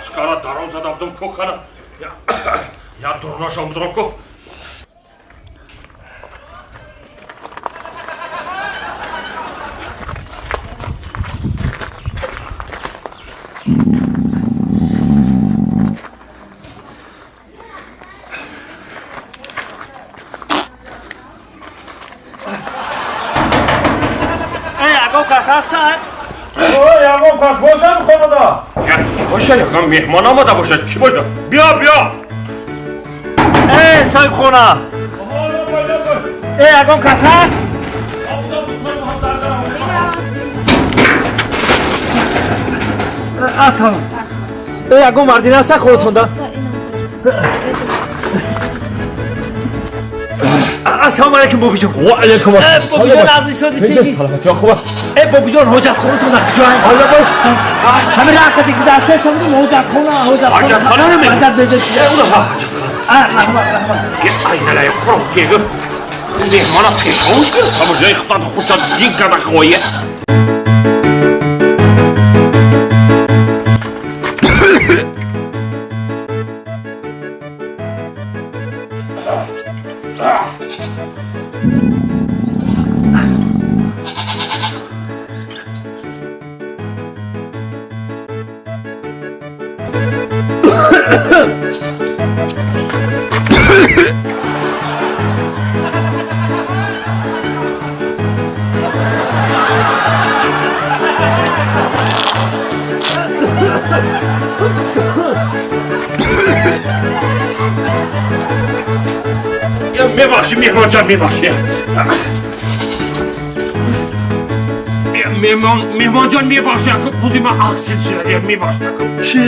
Картошкара дароз задавдум ку хана. Я дурнашам дурам ку. Ягон кас бошад хонада? Боша, ягон меҳмон омада бошад. Ки бошад? Биё, биё. Э, соҳибхона. Э, ягон кас ҳаст? Ассалом. Э, ягон мардина ҳаста хонатонда? Ассалому алайкум, бобиҷон. Ва алайкум ассалом. Бобиҷон, абзи сози тинҷи. Саломатӣ, хуб. Э, бобиҷон, ҳоҷатхонатон дар куҷоа? Ҳамин раҳкати гузашта истам, ҳоҷатхона, ҳоҷатхона. Ҳоҷатхона намегӯ? Базар беза чи? Ҳоҷатхона. А, раҳмат, раҳмат. Айналай қуроб кегу. Меҳмона пешовуш кир. Самоҷои худат хурсанд дин карда хоя. Мебахши, меҳмонҷон, мебахши. Меҳмонҷон, мебахши, ака, пузи ман ахсил шуда, мебахши, ака. Чӣ?